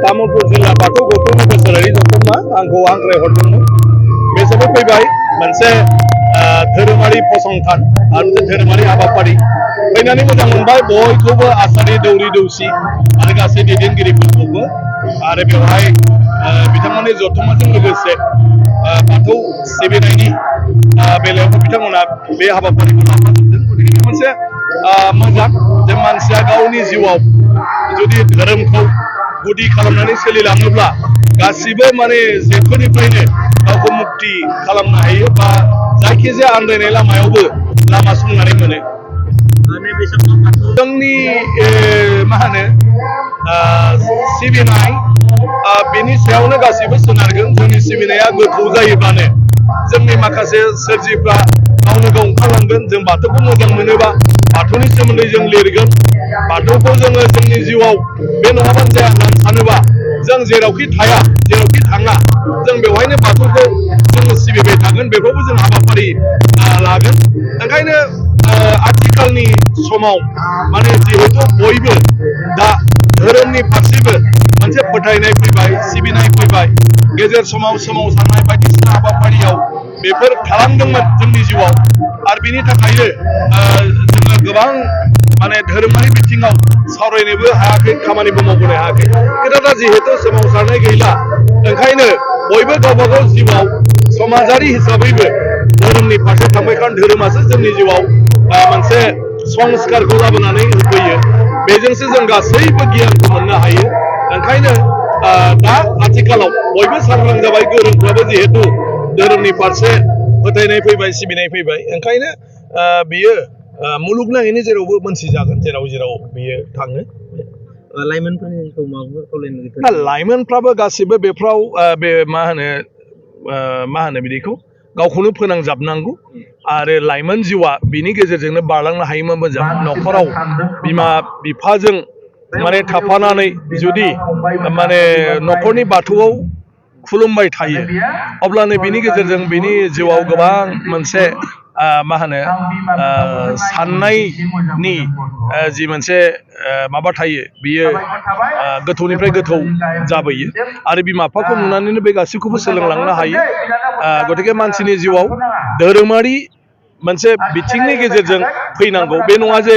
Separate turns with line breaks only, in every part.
तामुलपुर जिल्ला बाथौ गौथुमनि बोसोरारि जथुम्मा आंखौ हांख्रायहरदोंमोन बे समाव फैबाय मोनसे धोरोमारि फसंथान आरो धोरोमारि हाबाफारि फैनानै मोजां मोनबाय बयखौबो आसारि दौरि दौसि आरो गासै दैदेनगिरिफोरखौबो आरो बेवहाय बिथांमोननि जथुम्माजों लोगोसे बाथौ सिबिनायनि बेलायावबो बिथांमोना बे हाबाफारिखौ लाफाजोबदों गतिके मोनसे मोजां जे मानसिया गावनि जिउआव जुदि धोरोमखौ गुदि खालामनानै सोलिलाङोब्ला गासिबो माने जेफोरनिफ्रायनो गावखौ मुक्ति खालामनो हायो बा जायखिजाया आन्दायनाय लामायावबो लामा संनानै मोनो जोंनि मा होनो सिबिनाय बेनि सायावनो गासैबो सोनारगोन जोंनि सिबिनाया गोथौ जायोब्लानो जोंनि माखासे सोरजिफ्रा गावनो गाव ओंखारलांगोन जों बाथौखौ मोजां मोनोबा बाथौनि सोमोन्दै जों लिरगोन बाथौखौ जोङो जोंनि जिउआव बे नङाबानो जाया होननानै सानोबा जों जेरावखि थाया जेरावखि थाङा जों बेवहायनो बाथौखौ जोङो सिबिबाय थागोन बेखौबो जों हाबाफारि लागोन ओंखायनो आथिखालनि समाव माने जिहेतु बयबो दा धोरोमनि फारसेबो मोनसे फोथायनाय फैबाय सिबिनाय फैबाय गेजेर समाव सोमावसारनाय बायदिसिना हाबाफारियाव बेफोर थालांदोंमोन जोंनि जिउआव आरो बिनि थाखायनो जोङो गोबां माने धोरोमारि बिथिङाव सावरायनोबो हायाखै खामानिबो मावबोनो हायाखै खिन्थु दा जिहेतु सोमावसारनाय गैला ओंखायनो बयबो गावबा गाव जिउआव समाजारि हिसाबैबो धोरोमनि फारसे थांबाय खारन धोरोमासो जोंनि जिउआव मोनसे संस्कारखौ लाबोनानै होफैयो बेजोंसो जों गासैबो गियानखौ मोननो हायो ओंखायनो दा आथिखालाव बयबो सांग्रां जाबाय गोरोंफ्राबो जिहेतु धोरोमनि फारसे फोथायनाय फैबाय सिबिनाय फैबाय ओंखायनो बियो मुलुगनाङैनो जेरावबो मोनथिजागोन जेराव जेराव बियो थाङो लाइमोनफ्राबो गासिबो बेफ्राव बे मा होनो बिदिखौ गावखौनो फोनांजाबनांगौ आरो लाइमोन जिउआ बिनि गेजेरजोंनो बारलांनो हायोमोन मोजां न'खराव बिमा बिफाजों माने थाफानानै जुदि माने न'खरनि बाथौआव खुलुमबाय थायो अब्लानो बिनि गेजेरजों बिनि जिउआव गोबां मोनसे मा होनो साननायनि जि मोनसे माबा थायो बियो गोथौनिफ्राय गोथौ जाबोयो आरो बिमा बिफाखौ नुनानैनो बे गासैखौबो सोलोंलांनो हायो गतिके मानसिनि जिउआव धोरोमारि मोनसे बिथिंनि गेजेरजों फैनांगौ बे नङा जे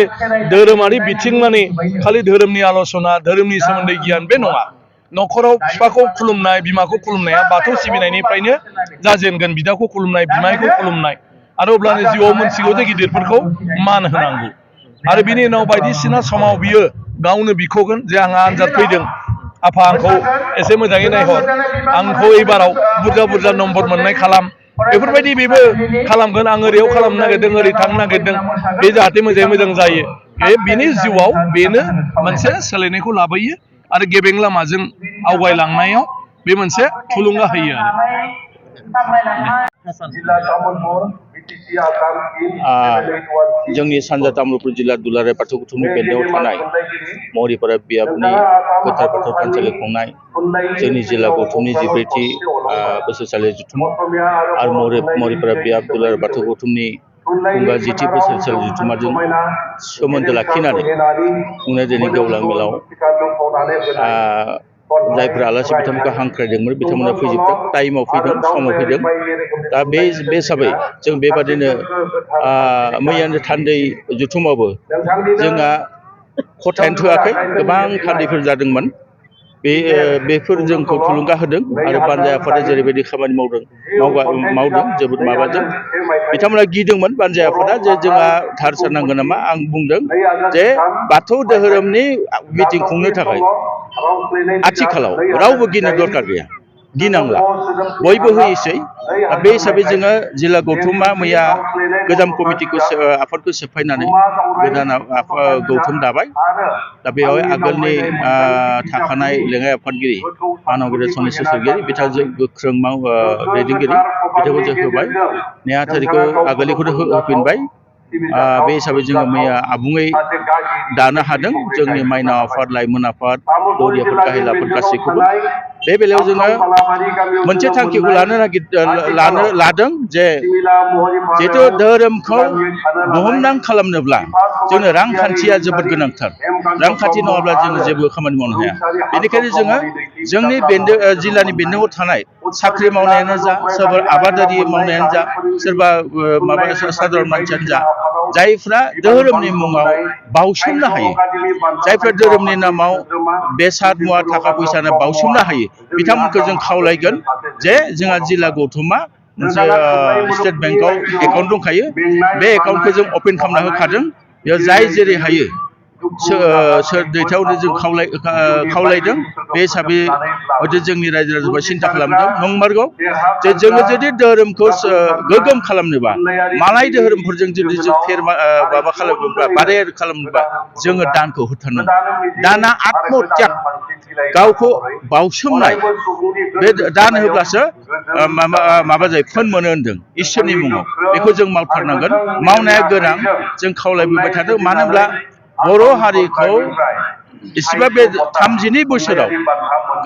धोरोमारि बिथिं माने खालि धोरोमनि आल'सना धोरोमनि सोमोन्दै गियान बे नङा न'खराव बिफाखौ खुलुमनाय बिमाखौ खुलुमनाया बाथौ सिबिनायनिफ्रायनो जाजेनगोन बिदाखौ खुलुमनाय बिमायखौ खुलुमनाय आरो अब्लानो जिउआव मोनथिगौ जे गिदिरफोरखौ मान होनांगौ आरो बिनि उनाव बायदिसिना समाव बियो गावनो बिख'गोन जे आंहा आनजाद फैदों आफा आंखौ एसे मोजाङै नायहर आंखौ एबाराव बुरजा बुरजा नम्बर मोननाय खालाम बेफोरबायदि बेबो खालामगोन आं ओरैयाव खालामनो नागिरदों ओरै थांनो नागिरदों बे जाहाथे मोजाङै मोजां जायो बिनि जिउआव बेनो मोनसे सोलायनायखौ लाबोयो आरो गेबें लामाजों आवगायलांनायाव बे मोनसे थुलुंगा होयो
जोंनि सानजा तामुलपुर जिल्ला दुलाराय बाथौ गौथुमनि बेन्दोङाव थानाय मौरिपारा बियाबनि गोथार बाथौ थानसालि खुंनाय जोंनि जिल्ला गौथुमनि 14थि बोसोरसालि जथुम आरो मौरिपारा बियाब दुलाराय बाथौ गौथुमनि खुंगा 10थि बोसोरसालि जथुम्माजों सोमोन्दो लाखिनानै खुंनाय दिनै गेवलां मेलाव जायफोरा आलासि बिथांमोनखौ हांख्रायदोंमोन बिथांमोना फैजोबदों टाइमाव फैदों समाव फैदों दा बे हिसाबै जों बेबादिनो मैयानो थान्दै जथुमावबो जोंहा खथायानो थोआखै गोबां थान्दैफोर जादोंमोन बेफोर जोंखौ थुलुंगा होदों आरो बानजाय आफादा जेरैबायदि खामानि मावदों जोबोद माबाजों बिथांमोना गिदोंमोन बानजाय आफादा जे जोंहा धार सारनांगोन नामा आं बुंदों जे बाथौ धोरोमनि मिटिं खुंनो थाखाय आथिखालाव रावबो गिनो दरकार गैया गिनांला बयबो होयोसै बे हिसाबै जोङो जिल्ला गौथुमा मैया गोजाम कमिटिखौ आफादखौ सेफायनानै गोदान गौथुम दाबाय दा बेवहाय आगोलनि थाखानाय लेङाइ आफादगिरि मानबगेजेर सनिस्वर सरगियारि बिथांजों गोख्रों दैदेनगिरि बिथांखौ जों होबाय नेहाथारिखौ आगोलनिखौनो होफिनबाय बे हिसाबै जोङो मैया आबुङै दानो हादों जोंनि माइनाव आफाद लाइमोन आफाद दौरि आफाद गाहाय आफाद गासैखौबो बे बेलायाव जोङो मोनसे थांखिखौ लादों जे जिहेतु धोरोमखौ बुहुमनां खालामनोब्ला जोंनो रांखान्थिया जोबोद गोनांथार रांखान्थि नङाब्ला जोङो जेबो खामानि मावनो हाया बेनिखायनो जोङो जोंनि जिल्लानि बेन्दोङाव थानाय साख्रि मावनायानो जा सोरबा आबादारि मावनायानो जा सोरबा माबा साधारन मानसियानो जा जायफ्रा धोरोमनि मुङाव बावसोमनो हायो जायफ्रा धोरोमनि नामाव बेसाद मुवा थाखा फैसा बावसोमनो हायो बिथांमोनखौ जों खावलायगोन जे जोंहा जिल्ला गौथुमा मोनसे स्टेट बेंकआव एकाउन्ट दंखायो बे एकाउन्टखौ जों अपेन खालामना होखादों बेयाव जाय जेरै हायो सोर दैथायहरनो जों खावलायदों बे हिसाबै हयथ' जोंनि रायजो राजाफ्रा सिन्था खालामदों नंमारगौ जे जोङो जुदि धोरोमखौ गोगोम खालामनोबा मालाय धोरोमफोरजों जुदि जों माबा खालामोब्ला बादायारि खालामनोबा जोङो दानखौ होथारनांगोन दाना आत्मत्याग गावखौ बावसोमनाय बे दान होब्लासो माबा जायो फोन मोनो होनदों इसोरनि मुङाव बेखौ जों मावथारनांगोन मावनाया गोनां जों खावलायबोबाय थादों मानो होनब्ला बर' हारिखौ एसेबा बे 32 बोसोराव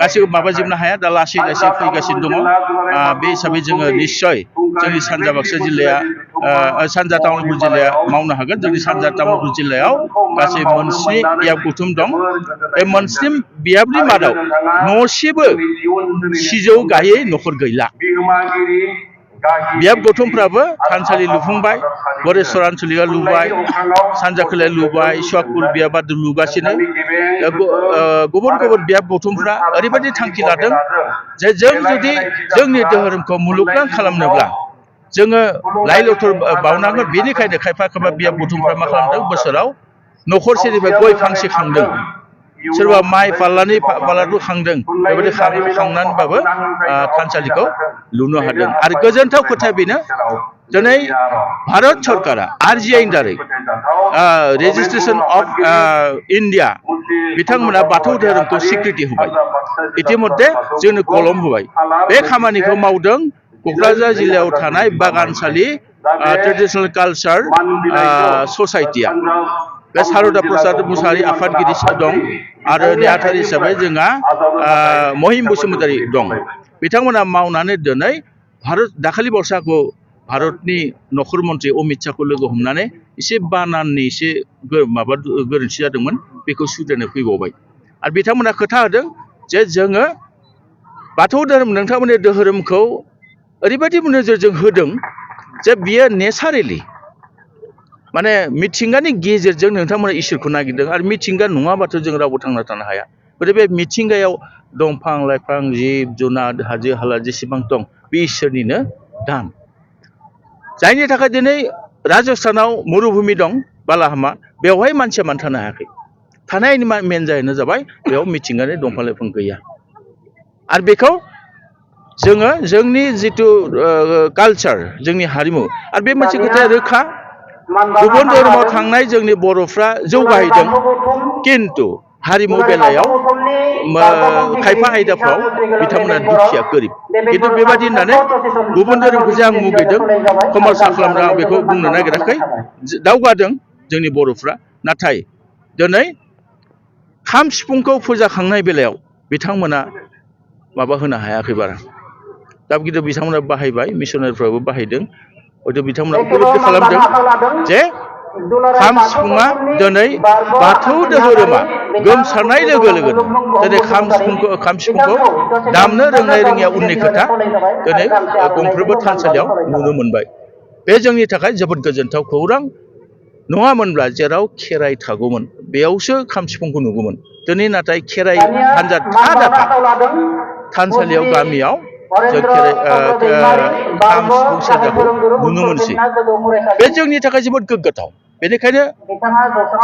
गासैबो माबाजोबनो हाया दा लासै लासै फैगासिनो दङ बे हिसाबै जोङो निस्सय जोंनि सानजा बाक्सा जिल्लाया सानजा तामुलपुर जिल्लाया मावनो हागोन जोंनि सानजा तामुलपुर जिल्लायाव गासै मोनस्नि बियाब गौथुम दं बे मोनस्नि बियाबनि मादाव न'सेबो सिजौ गायै न'खर गैला बियाब गौथुमफ्राबो थानसालि लुफुंबाय गरेस्वर आनसलिकआ लुबाय सानजा खोलाया लुबाय सुवागपुर बियाबा लुगासिनो गुबुन गुबुन बियाब गौथुमफ्रा ओरैबायदि थांखि लादों जे जों जुदि जोंनि धोरोमखौ मुलुगनां खालामनोब्ला जोङो लाइ लथर बावनांगोन बेनिखायनो खायफा बियाब गौथुमफ्रा मा खालामदों बोसोराव न'खरसेनिफ्राय गय फांसे खांदों सोरबा माइ फाल्लाबो खांदों बेबायदि खांनानैबाबो थानसालिखौ लुनो हादों आरो गोजोनथाव खोथा बेनो दिनै भारत सरकारा आरजिआइनि दारै रेजिस्ट्रेसन अफ इन्डिया बिथांमोना बाथौ धोरोमखौ स्वीकृति होबाय इतिमध्य जोंनो कलम होबाय बे खामानिखौ मावदों क'क्राझार जिल्लायाव थानाय बागानसालि ट्रेडिशनेल कालचार ससाइटिया बे सारदा प्रसाद मुसाहारि आफादगिरि दं आरो नेहाथारि हिसाबै जोंहा महिम बसुमतारी दं बिथांमोना मावनानै दिनै दाखालि बावैसो भारतनि नखर मन्त्रि अमित शाहखौ लोगो हमनानै एसे बानाननि एसे माबा गोरोन्थि जादोंमोन बेखौ सुद्रायनो फैबावबाय आरो बिथांमोना खोथा होदों जे जोङो बाथौ धोरोम नोंथांमोननि धोरोमखौ ओरैबायदि नोजोरजों होदों जे बियो नेचारेलि माने मिथिंगानि गेजेरजों नोंथांमोना इसोरखौ नागिरदों आरो मिथिंगा नङाबाथ' जों रावबो थांना थानो हाया गथिखे बे मिथिंगायाव दंफां लाइफां जिब जुनार हाजो हाला जेसेबां दं बे इसोरनिनो दान जायनि थाखाय दिनै राजस्थानाव मरुभूमि दं बालाहामा बेवहाय मानसिया मानो थानो हायाखै थानायनि मेन जाहोना जाबाय बेयाव मिथिंगानि दंफां लाइफां गैया आरो बेखौ जोङो जोंनि जिथु कालचार जोंनि हारिमु आरो बे मोनसे खोथाया रोखा गुबुन धोरोमाव थांनाय जोंनि बर'फ्रा जौगाहैदों किन्तु हारिमु बेलायाव खायफा आयदाफ्राव बिथांमोना दुखिया गोरिब किन्तु बेबादि होननानै गुबुन धोरोमखौ जे आं मुगैदों खमरसा खालामदों आं बेखौ बुंनो नागिराखै दावगादों जोंनि बर'फ्रा नाथाय दिनै खाम सिफुंखौ फोजाखांनाय बेलायाव बिथांमोना माबा होनो हायाखै बारा दा खिन्थु बिथांमोना बाहायबाय मिसनारिफ्राबो बाहायदों हयथ' बिथांमोना उपलब्धि खालामदों जे खाम सिफुङा दिनै बाथौ धोरोमा गोमसारनाय लोगो लोगोनो दिनै खाम सिफुंखौ दामनो रोंनाय रोङिया उननि खोथा दिनै गंफ्रोमबो थानसालियाव नुनो मोनबाय बे जोंनि थाखाय जोबोद गोजोनथाव खौरां नङामोनब्ला जेराव खेराइ थागौमोन बेयावसो खाम सिफुंखौ नुगौमोन दिनै नाथाय खेराइ हान्जा दाफा थानसालियाव गामियाव जों खाम सिफुं सेरजाखौ नुनो मोनसै बे जोंनि थाखाय जोबोद गोग्गाथाव बेनिखायनो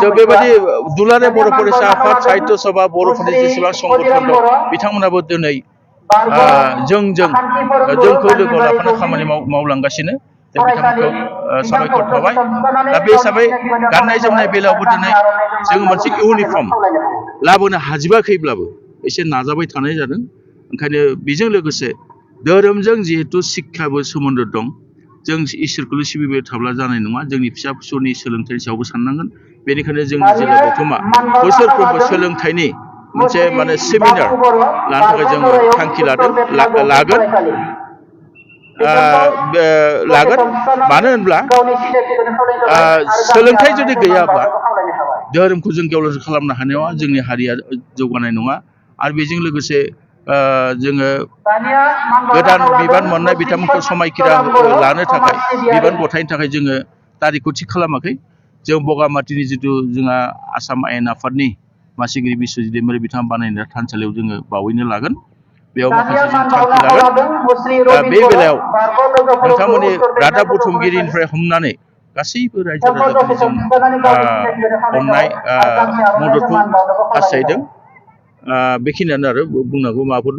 जों बेबायदि दुलाराय बर' फरायसा आफाद साहित्य सभा बर'फोरनि जेसेबां संगठन दं बिथांमोनाबो दिनै जोंखौ लोगोआव लाफाना खामानि मावलांगासिनो जों बिथांमोनखौ साबायखर थाबाय दा बे हिसाबै गाननाय जोमनाय बेलायावबो दिनै जोङो मोनसे इउनिफर्म लाबोनो हाजोबाखैब्लाबो एसे नाजाबाय थानाय जादों ओंखायनो बेजों लोगोसे धोरोमजों जिहेतु शिक्षाबो सोमोन्दो दं जों इसोरखौल' सिबिबाय थाब्ला जानाय नङा जोंनि फिसा फिसौनि सोलोंथाइनि सायावबो साननांगोन बेनिखायनो जोंनि जिल्ला गौथुमा बोसोरफ्रोमबो सोलोंथाइनि मोनसे माने सेमिनार लानो थाखाय जोङो थांखि लागोन मानो होनब्ला सोलोंथाइ जुदि गैयाब्ला धोरोमखौ जों गेवलां खालामनो हानायाव जोंनि हारिया जौगानाय नङा आरो बेजों लोगोसे जोङो गोदान बिबान मोननाय बिथांमोनखौ समायखिरा लानो थाखाय बिबान गथायनो थाखाय जोङो तारिखखौ थि खालामाखै जों बगामाथिनि जिथु जोंहा आसाम आयेन आफादनि मासिगिरि बिस्वजित दैमारि बिथाङा बानायनाय थानसालियाव जोङो बावैनो लागोन बेयाव माखासे जों थांखि लागोन बे बेलायाव नोंथांमोननि रादाब बुथुमगिरिनिफ्राय हमनानै गासैबो रायजो राजाफोरनि जों अननाय मददखौ हास्थायदों बेखिनियानो आरो बुंनांगौ माबाफोर